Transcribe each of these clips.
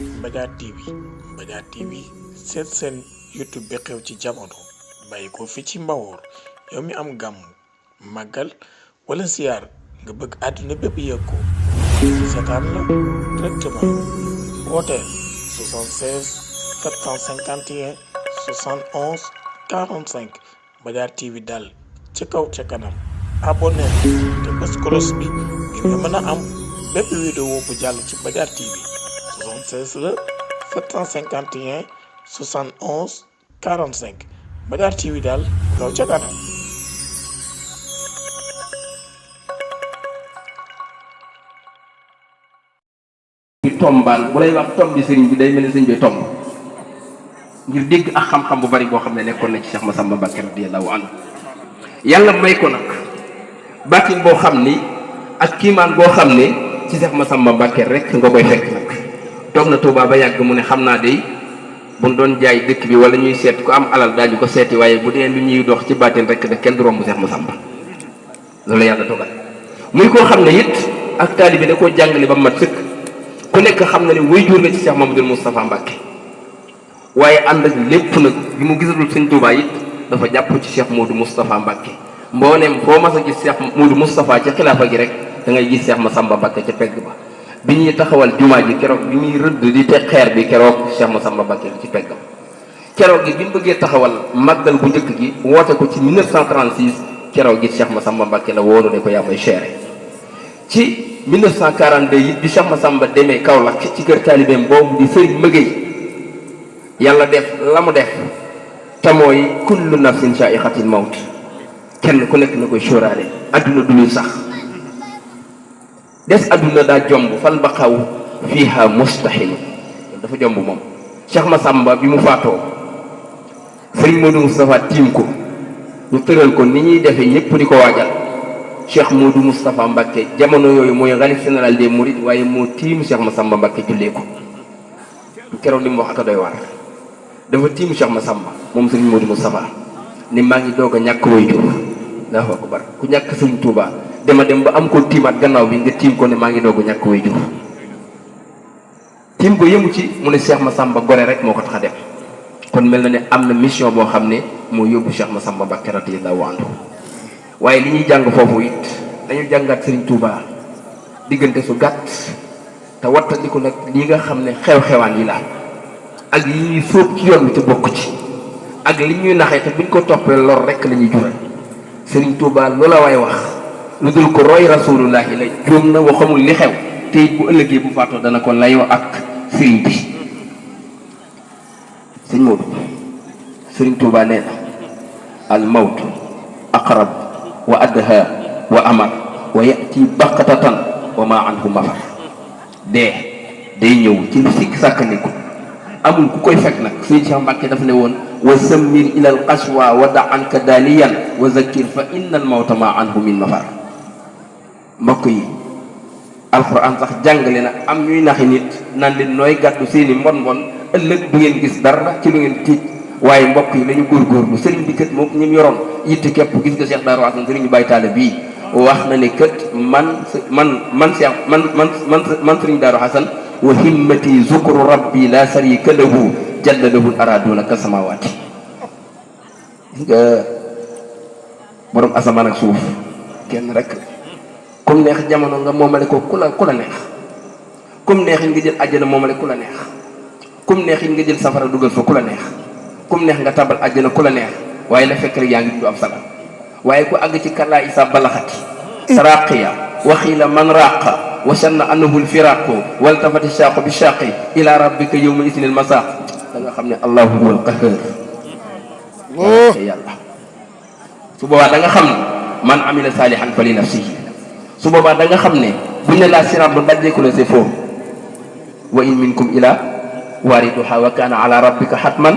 Mbadiar TV Mbadiar TV seen YouTube bi xew ci jamono bàyyi ko fi ci Mbawoor yow mi am gàmm màggal wala ziar nga bëgg àdduna bépp yëg ko seetaan la directement wooteel 76 751 71 45 Mbadiar TV daal ci kaw ca kanam abonné te bës cloche bi ngir nga mën a am bépp vidéo bu jàll ci Mbadiar TV 76 la 751 71 45 Mbadiar TV daal kaw ca kanam. tombaan bu lay wax tomb bi sëriñ bi day mel ni sëriñ bi tomb ngir dégg ak xam-xam bu bari boo xam ne nekkoon na ci Cheikh Massamba Mbacké radiyallahu anhu yàlla may ko nag baatin boo xam ni ak kiimaan boo xam ne ci Cheikh Massamba Mbacké rek nga koy fekk nag toog na Touba ba yàgg mu ne xam naa de buñ doon jaay dëkk bi wala ñuy seet ku am alal daañu ko seeti waaye bu dee lu ñuy dox ci baatin rek de kenn du romb Cheikh Massamba loolu yàlla dogal muy koo xam ne it ak taalibe da koo jàngale ba mat sëkk ku nekk xam na ne way jur la ci Cheikh Mamadou Moustapha Mbacké waaye ànd ak lépp nag bi mu gisatul sëñ Touba it dafa jàpp ci Cheikh Modou Moustapha Mbacké mbooleem foo mas a gis Cheikh Modou Moustapha ca xilaafa gi rek da ngay gis Cheikh Massamba Mbacké ca pegg ba bi ñuy taxawal jumaa ji keroog bi ñuy rëdd di teg xeer bi keroog Cheikh Massamba Mbacké ci peggam keroog gi bi mu bëggee taxawal màggal bu njëkk gi woote ko ci 1936 keroog gi Cheikh Massamba Mbacké la woolu ne ko yaa may chéré ci 1942 it bi Cheikh Massamba demee Kaolack ci kër taalibeem boobu di Sëriñ Mëgëy yàlla def la mu def te mooy kullu nafsin sa'iqatul mawt kenn ku nekk na koy sóoraale adduna du luy sax des adduna daa jomb fal baqaw fiiha mustahil dafa jomb moom Cheikh Massamba bi mu faatoo Sëriñ Modou Moustapha tiim ko ñu tëral ko ni ñuy defee ñëpp di ko waajal Cheikh Modou Moustapha Mbacké jamono yooyu mooy xalif général des mourides waaye moo tiim Cheikh Massamba Mbacké jullee ko keroog li mu wax ak doy waar dafa tiim Cheikh Massamba moom Sëriñ Modou Moustapha ni maa ngi doog a ñàkk way jur Allahu akbar ku ñàkk Sëriñ Touba dema dem ba am ko tiimaat gannaaw bi nga tiim ko ne maa ngi doog a ñàkk way jur tiim ko yëmu ci mu ne Cheikh Massamba gore rek moo ko tax a dem kon mel na ne am na mission boo xam ne moo yóbbu Cheikh Massamba Mbacké radiyallahu anhu waaye li ñuy jàng foofu it dañu jàngaat Sëriñ Touba diggante su gàtt te wattandiku nag li nga xam ne xew-xewaan yi la ak yi ñuy sóob ci yoon bi te bokk ci ak li ñuy naxee te buñ ko toppee lor rek la ñuy jural Sëriñ Touba loola waay wax lu dul ko roy rasulullahi la juum na waxamul li xew te it bu ëllëgee bu faatoo dana ko layoo ak sëriñ bi sëñ Modou Sëriñ Touba nee na al mawtu aqrab wa adha wa amar wa yati baqatatan wa ma anhu mafar dee day ñëw ci lu sikk sàkkandiku amul ku koy fekk nag sëñ Cheikh Mbacké dafa ne woon wa sammir ila al qaswa wa da anka daliyan wa zakir fa inna al mawta ma anhu min mafar mbokk yi alquran sax jàngale na am ñuy naxi nit naan leen nooy gàddu seeni mbon mbon ëllëg du ngeen gis dara ci lu ngeen tiit waaye mbokk yi nañu góorgóorlu sëriñ bi kët moom ñi mu yoroon yitte képp gis nga Cheikh Darou Assane sëriñ ñu bàyyi taale bii wax na ne kët man sëriñ Darou Assane wa himmati zukru rabbi la sharika lahu jalla lahu araduna ka samawaati gis nga borom asamaan ak suuf kenn rek comme neex jamono nga moomale ko ku la neex comme neex it nga jël àjjana moomale ku la neex comme neex it nga jël safara dugal fa ku la neex comme neex nga tabal àjjana ku la neex waaye la fekk rek yaa ngi du am sagal waaye ku àgg ci kallaa isa balaxati raqiya waxiila man raqa wa sanna annahu lfiraqu waltafati shaqu bi shaqi ila rabbika yawma isnil masaq da nga xam ne allahu huwa alqahar yàlla su boobaa da nga xam ne man amila salihan fa li nafsihi su boobaa da nga xam ne buñ ne laa siraat ba dajjeeku la c'est faux wa in minkum ila waariduha wa kana ala rabbika hatman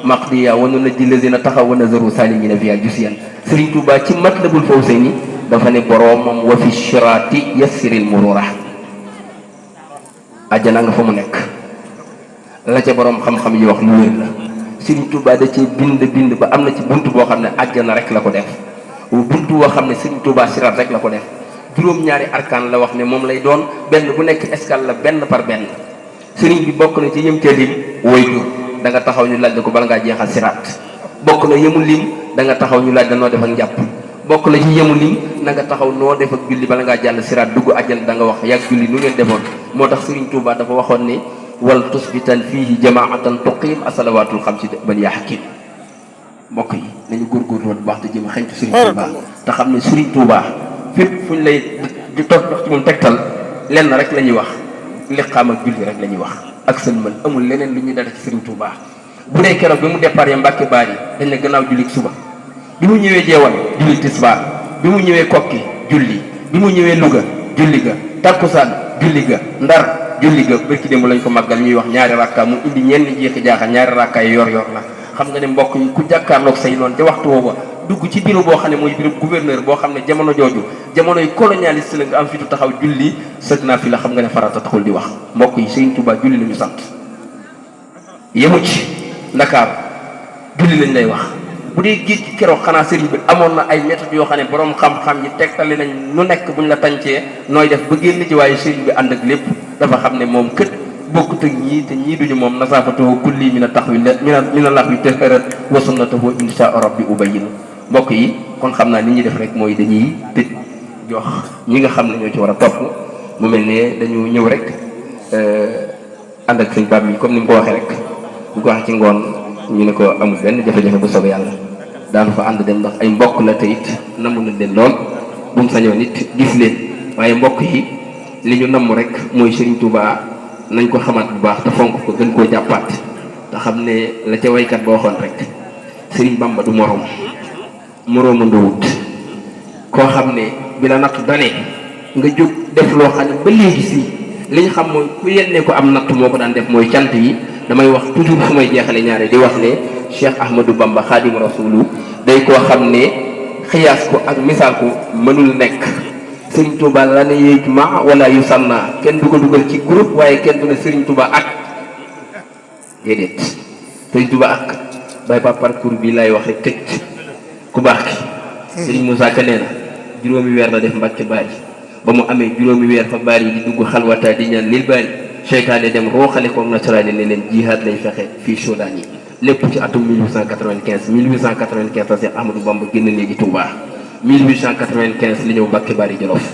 maqdiya wa nunajji lazina taxaw wa nazaru salimina fiha jusiyan Sëriñ Tuubaa ci Matlabul Fawzayni dafa ne boroomam wa fi shiraati yassiril murura àjjana nga fa mu nekk la ca boroom xam-xam yi wax lu wér la Sëriñ Tuubaa da cee bind ba am na ci bunt boo xam ne àjjana rek la ko def bunt boo xam ne Sëriñ Tuubaa siraat rek la ko def juróom-ñaari arkaan la wax ne moom lay doon benn bu nekk escale la benn par benn sëriñ bi bokk na ci yëm ca lim waajur da nga taxaw ñu laaj ko bala ngaa jeexal siraat bokk na yëmu lim da nga taxaw ñu laaj noo def ak njàpp bokk na ci yëmu lim na nga taxaw noo def ak julli bala ngaa jàll siraat dugg àjjana da nga wax yàgg julli nu ngeen defoon moo tax sëriñ Tuubaa dafa waxoon ne wal tusbitan fiihi jamaatan tuqiim asalawaatul xamsi ban yaa hakiim mbokk yi nañu góorgóorlu woon bu baax te jëm xeñtu sëriñ Tuubaa te xam ne sëriñ Tuubaa fépp fu ñu lay di toog dox ci moom tegtal lenn rek la ñuy wax liqaam ak julli rek la ñuy wax ak sëlmal amul leneen lu ñuy dara ci sëriñ Tuubaa bu dee keroog bi mu départ ya Mbàkke Baari dañ ne gannaaw julli suba bi mu ñëwee jeewal julli tisbaar bi mu ñëwee kokki julli bi mu ñëwee Louga julli ga takkusaan julli ga ndar julli ga bërki démb lañ ko màggal ñuy wax ñaari rakka mu indi ñenn jeexi jaaxa ñaari rakka yi yor la xam nga ne mbokk yi ku jàkkaarloog say noonu ca waxtu woowa dugg ci bureau boo xam ne mooy bureau gouverneur boo xam ne jamono jooju jamonoy colonialiste la nga am fitu taxaw julli sëg naa fi la xam nga ne farata taxul di wax mbokk yi Sëriñ Tuubaa julli la ñu sant yemu ci Ndakaaru julli lañ lay wax bu dee géej gi keroog xanaa sëriñ bi amoon na ay méthodes yoo xam ne borom xam-xam yi tegtali nañ nu nekk buñ la tàncee nooy def ba génn ci waaye sëriñ bi ànd ak lépp dafa xam ne moom kët bokkut ak ñii te ñii duñu moom nasaafatuhu kulli mina taxwi mina laxwi taharat wa sunnatuhu insha rabbi ubayyin mbokk yi kon xam naa ni ñuy def rek mooy dañuy tëj jox ñi nga xam ne ñoo ci war a topp mu mel ne dañu ñëw rek ànd ak sëñ Pape mi comme ni mu ko waxee rek bu ko waxee ci ngoon ñu ne ko amul benn jafe-jafe bu soobee yàlla daanu fa ànd dem ndax ay mbokk la te it namu na leen lool buñ sañoon nit gis leen waaye mbokk yi li ñu namm rek mooy Serigne Touba nañ ko xamaat bu baax te fonk ko gën koo jàppaat te xam ne la ca waykat ba waxoon rek Serigne Bamba du moroomu ndawut koo xam ne bi la nattu dalee nga jóg def loo xam ne ba léegi si li ñu xam mooy ku yenne ko am nattu moo ko daan def mooy cant yi damay wax toujours fu may jeexale ñaare di wax ne Cheikh Ahmadou Bamba Xaadimu Rasuulu day koo xam ne xiyaas ko ak misaal ko mënul nekk Serigne Touba la ne yéeg ma wala yu sànna kenn du ko dugal ci groupe waaye kenn du ne Serigne Touba ak déedéet Serigne Touba ak bay pa parcours bi lay wax rek tëj ku baax ki Serigne Moussa Ka nee na juróomi weer la def Mbàkke Baari ba mu amee juróomi weer fa baari yi di dugg xalwata di ñaan lil baari seytaane dem rooxale koom nasaraani ne leen jihaad lañ fexe fii Soudan yi lépp ci atum 1895 la Cheikh Ahmadou Bamba génn léegi Touba 1895 la ñëw Mbàkke Baari Jolof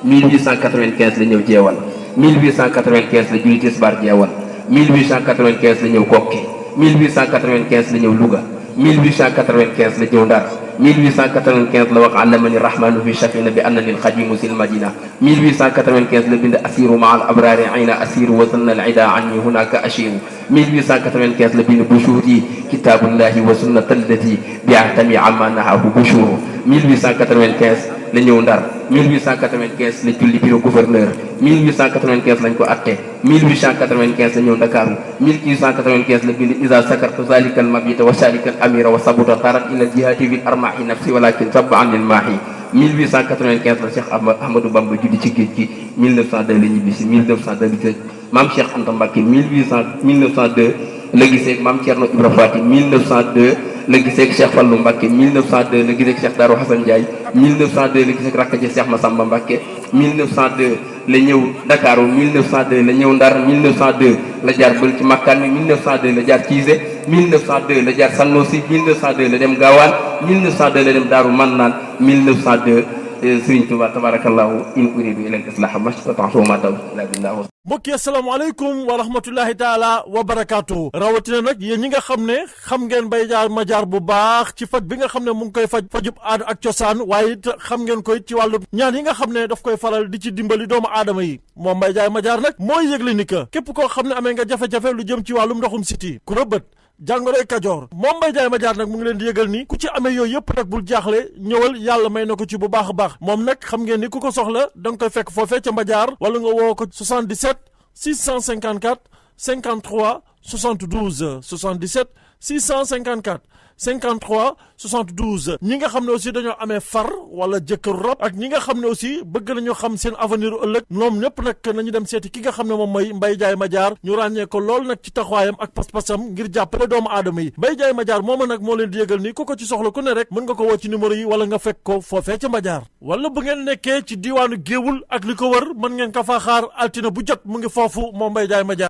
1895 la ñëw Jeewal 1895 la julli tisbaar Jeewal 1895 la ñëw Kokki 1895 la ñëw Louga 1895 la ñëw Ndar 1895 la wax allamani rahmanu fi shafina bi annani alxadimu sil madina 1895 la bind asiru ma al abrari ayna asiru wa zanna al ida anni hunaka ashiru 1895 la bind bushuuri kitabullahi wa sunnata allati bi ahtami amma nahahu bushuru 1895 la ñëw Ndar 1895 la julli bureau gouverneur 1895 lañ ko atte 1895 la ñëw Ndakaaru 1895 la bind isa sakartu zalika al mabita wa salika al amira wa sabuta tarat ila jihati bil armahi nafsi walakin sabba an lil maahi 1895 la Cheikh Ahmadou Bamba juddi ci géej gi 1902 la ñibbisi 1902 maam Cheikh Anta Mbacké 1902 la gisee maam Thierno Ibra Fati 1902 la gisee Cheikh Fallou Mbacké 1902 la gisee Cheikh Darou Hassan Ndiaye 1902 la gisee rakk ji Cheikh Massamba Mbacké 1902 la ñëw Dakar 1902 la ñëw Ndar 1902 la jaar bël ci Makkaan mi 1902 la jaar Cissé 1902 la jaar Sanosi 1902 la dem Gaawaan 1902 la dem Daaru Mannaan 1902 Serigne Touba tabarakallahu in uridu ila al-islaha mastata'tu wa ma tawfiqi illa billah. mbokk yi asalaamaaleykum wa rahmatullahi taala wa barakaatu. rawatina nag yéen ñi nga xam ne xam ngeen Mbaye Diar Madiar bu baax ci faj bi nga xam ne mu ngi koy fajub aada ak cosaan waaye it xam ngeen koy ci wàllu ñaan yi nga xam ne daf koy faral di ci dimbali doomu aadama yi moom Mbaye Diar Madiar nag mooy yëgle ni que képp koo xam ne amee nga jafe-jafe lu jëm ci wàllum ndoxum siti ku rëbët jàngoroy kajoor moom Mbaye Diar Madiar nag mu ngi leen di yëgal ni ku ci amee yooyu yëpp nag bul jaaxle ñëwal yàlla may na ko ci bu baax a baax moom nag xam ngeen ni ku ko soxla da nga koy fekk foofee ca Madiar wala nga woo ko 77 654 53 72 77 654 53 72 ñi nga xam ne aussi dañoo amee far wala jëkkër rob ak ñi nga xam ne aussi bëgg nañu xam seen avenir ëllëg ñoom ñëpp nag nañu dem seeti ki nga xam ne moom mooy Mbaye Diar Madiar ñu ràññee ko lool nag ci taxawaayam ak pas-pasam ngir jàppale doomu aadama yi Mbaye Diar Madiar mooma nag moo leen di yëgal ni ku ko ci soxla ku ne rek mën nga ko woo ci numéro yi wala nga fekk ko foofee ca Madiar wala bu ngeen nekkee ci diiwaanu Géewul ak li ko wër mën ngeen ko faa xaar altine bu jot mu ngi foofu moom Mbaye Diar Madiar